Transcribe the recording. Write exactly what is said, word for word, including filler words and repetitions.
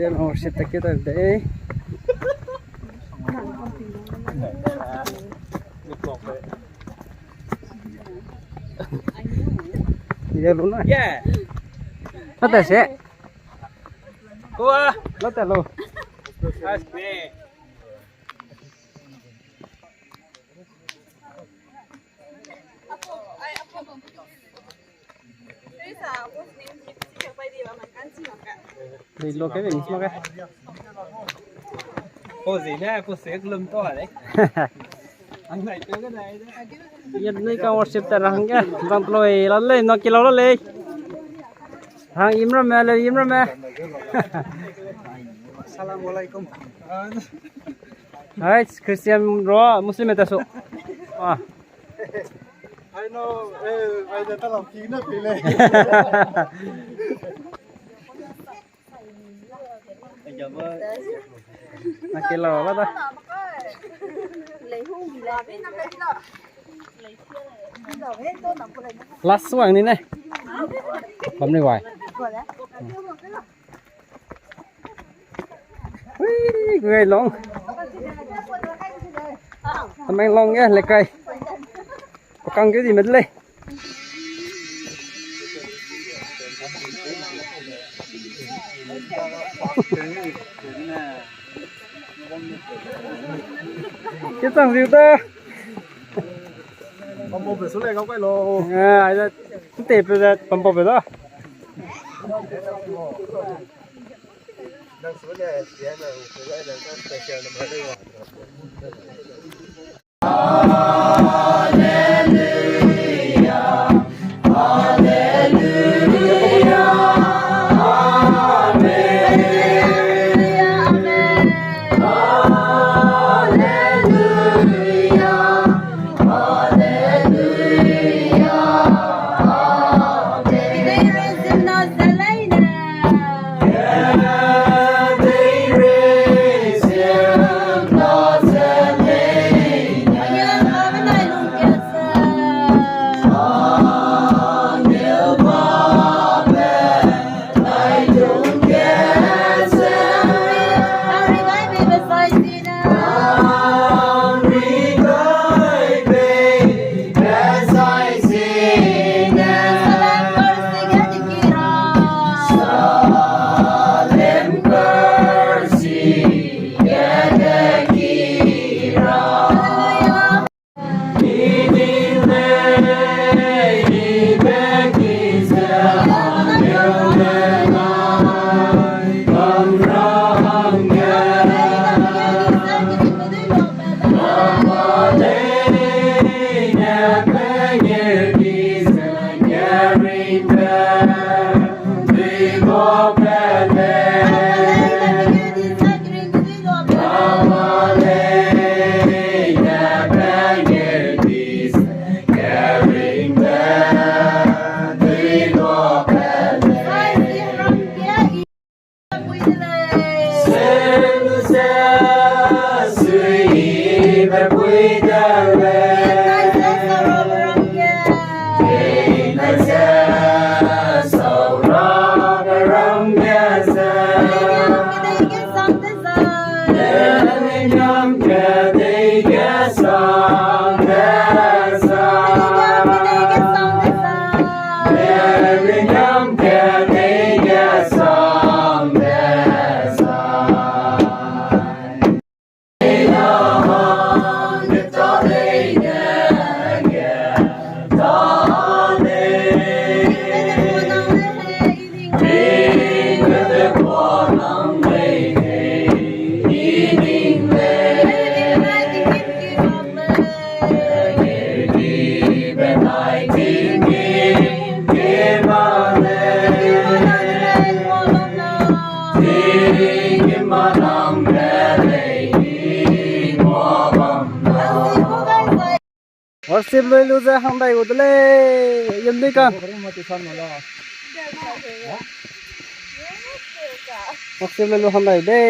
Then worship ta ke ta de. Ye lo na. Yeah. Lo ta se. Kua. Lo ta lo. Ask me. Dei lo ke, dei lo ke. Pau zi ne, pau se lum to a lei. Ang nai to ke nai de. Yet nei ka worship ta ra hangge, bang ploi la lei, no ki lo la lei. Hang imra me, le imra me. Assalamualaikum. Hai, Christian ro, Muslim ta su. Ah. Ai no, eh, ai da ta lam ki na pi le. Na ke lo la da. Last one ni ne. Bam ni wai. Hui, gai long. Tamenglong ge, lekai. Pakang ge di medlei. Ke chang ziu ta. Pambo be su le kau kai lo. Eh, ai da. Te pe da, pambo be da. Worship lui lu ze hang dai gu de lei, yum dui kan. Worship lui lu hang dai de.